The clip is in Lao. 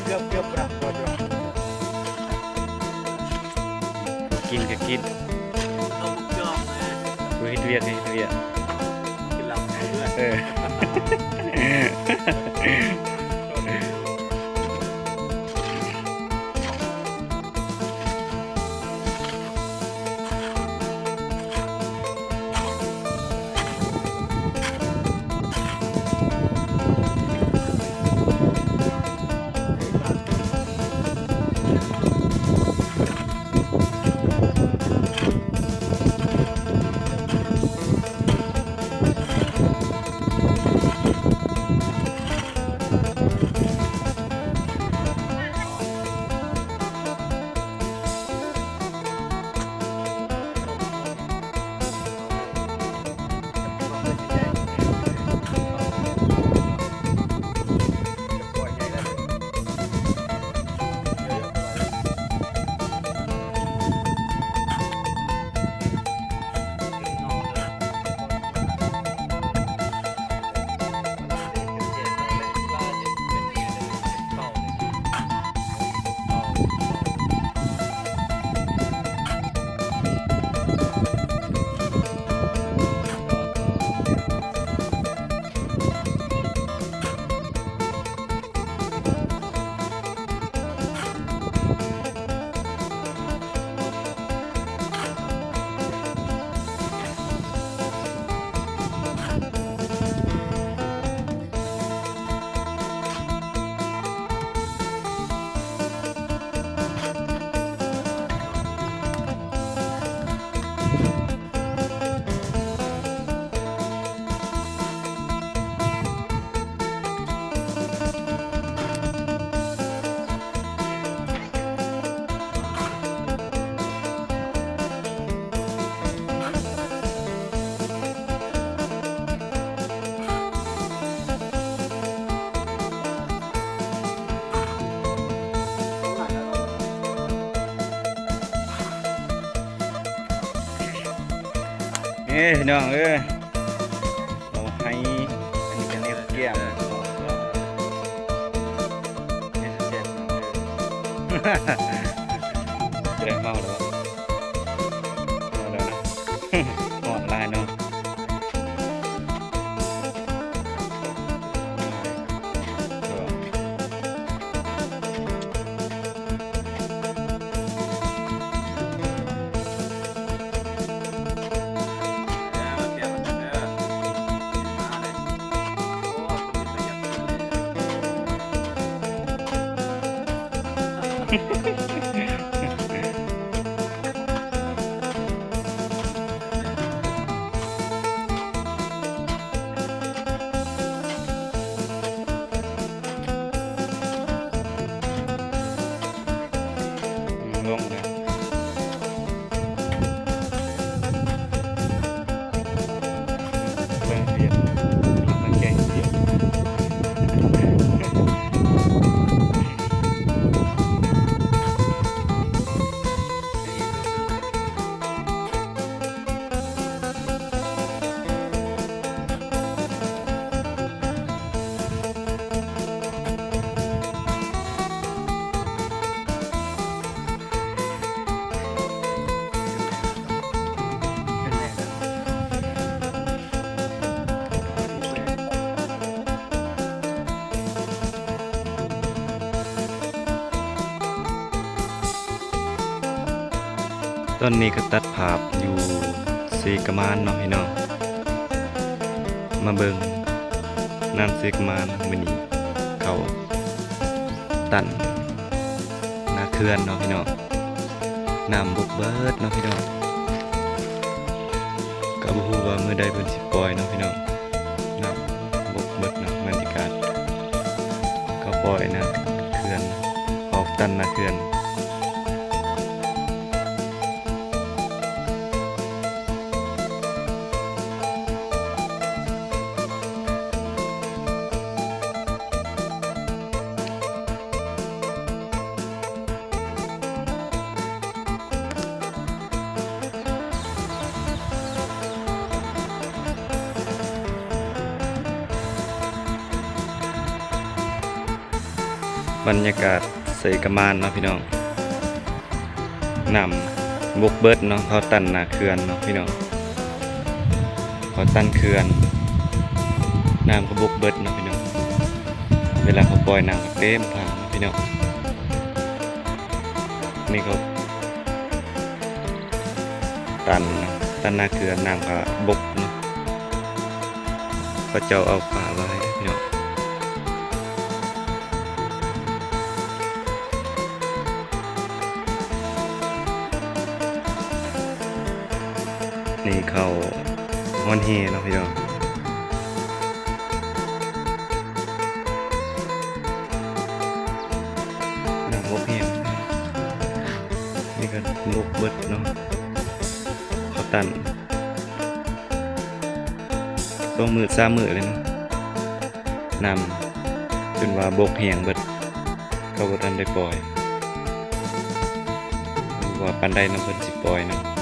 ເກືອບໆ ເກືອບ ກິນກໍກິນ ເອົາໝາກຈອກແດ່ ຜູ້ເຮັດວຽກກໍເຮັດວຽກ ກິນເຫຼົ້າເລື້ອຍ ເອີ. ເອີ ພີ່ນ້ອງເອີຍ ເອົາໄຮ່ ອັນນີ້ກໍເນັບແກ້ມ ເຮັດແຊບ ຈະໄດ້ເມົາແລ້ວ ເມົາແລ້ວນະ ຮ້ອນຫຼາຍເນາະ. ອືມ ລົງແລ້ວ ເບິ່ງວຽກ ຕັ້ງໃຈວຽກ. ຕອນນີ້ກໍຕັດພາບຢູ່ເຊກະມານເນາະພີ່ນ້ອງ ມາເບິ່ງນ້ຳເຊກະມານ ມື້ນີ້ເຂົ້າຕັນໜ້າເຂື່ອນເນາະພີ່ນ້ອງ ນ້ຳບົກເບີດເນາະພີ່ນ້ອງ ກໍບໍ່ຮູ້ວ່າມື້ໃດເພິ່ນຊິປ່ອຍເນາະພີ່ນ້ອງ ນ້ຳບົກເບີດເນາະ ບັນຍາກາດ ເຂົາປ່ອຍນ້ຳເຂື່ອນ ອອກຕັນໜ້າເຂື່ອນ. ໂ ບັນຍາກາດເຊກະມານເນາະພີ່ນ້ອງ, ນ້ຳບົກເບິດເນາະ, ເຂົາຕັນໜ້າເຂື່ອນເນາະພີ່ນ້ອງ, ເຂົາຕັນເຂື່ອນ, ນ້ຳກໍບົກເບິດເນາະພີ່ນ້ອງ. ເວລາເຂົາປ່ອຍນ້ຳກໍເຕັມຖັງເນາະພີ່ນ້ອງ. ນີ້ເຂົາ ຕັນເນາະ, ຕັນໜ້າເຂື່ອນ, ນ້ຳກໍບົກເນາະ, ເຂົາເຈົ້າເອົາປາຫຼາຍເດີພີ່ນ້ອງ. ນີ້ເຂົ້າຮ້ອນແຮ່ເນາະພີ່ນ້ອງ, ນ້ຳບົກແຮງ, ນີ້ກໍບົກເບິດເນາະ, ເຂົາຕັນສອງມື້ສາມມື້ເລີຍເນາະ, ນ້ຳຈົນວ່າບົກແຮງເບິດ, ເຂົາບໍ່ທັນໄດ້ປ່ອຍ, ບໍ່ວ່າປານໃດນຳເພິ່ນຊິປ່ອຍເນາະ.